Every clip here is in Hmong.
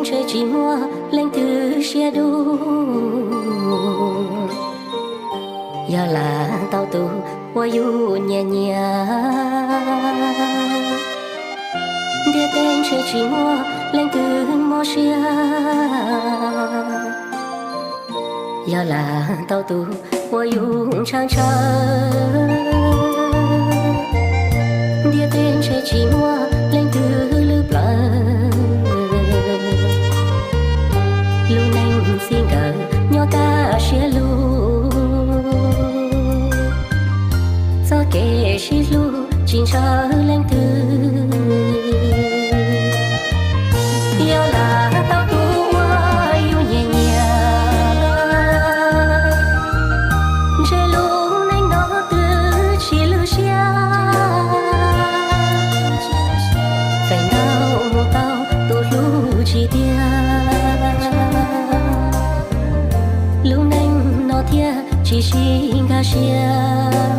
ntshe tsis muaj leej twg siab dub, yog lam tau tus uas yus nyiam nyiam. Ntiaj teb ntshe tsis muaj leej twg mob siab, yog lam tau tus uas yus ntshaw ntshaw. Ntiaj teb ntshe tsis muaj leej twg lwj plawv, lub neej txij nkawm nyob kaj siab lug, txoj kev sib hlub tsis ntshaw leej twg. Yog lam tau tus uas yus nyiam nyiam, ntshe lub neej no twb tsis lwj siab. Feem ntau mus tau tus hlub tsis tiag, lub neej no thiaj tsis sib nkag siab.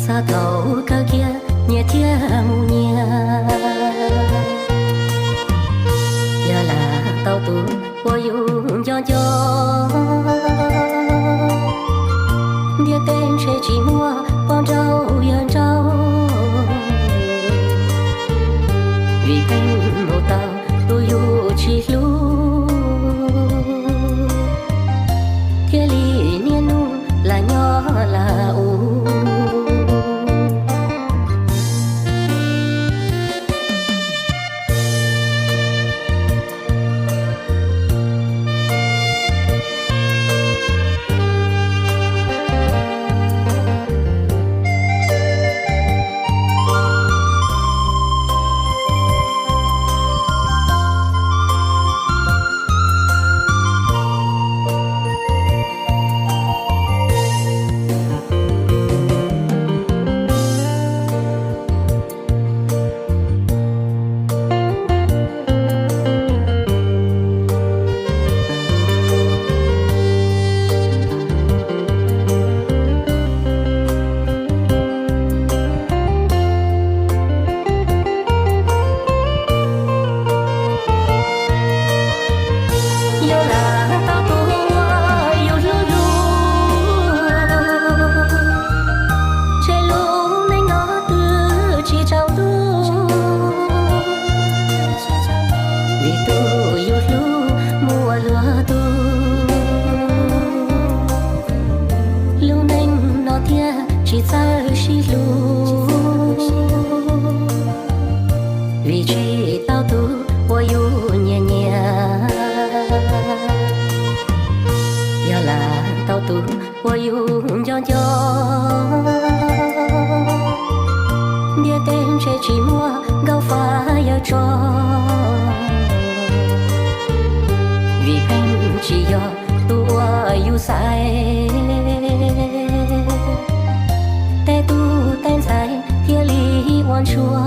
Txog thaum kawg kiag nyias thiaj mus nyias, yog lam tau tus uas yus nco nco. Ntiaj teb ntshe tsis muaj poj nrauj yawg nrauj, vim pheej mus tau tus yus tsis hlub, thiaj li niaj hnub lam nyob lam ua. Yog lam tau tus uas yus hlub hlub, ntshe lub neej no twb tsis tsaus ntuj, vim tus yus hlub mus ua luag tug. Lub neej no thiaj tsis txawj sib hlub, vim tsis tau tus uas yus nyiam nyiam. Yog lam tau tus uas yus nco nco, ntiaj teb ntshe tsis muaj nkauj fa yawg tso, vim pheej tsis yog tus uas yus xaiv. Tej tub tej ntxhais thiaj li ua ntshua,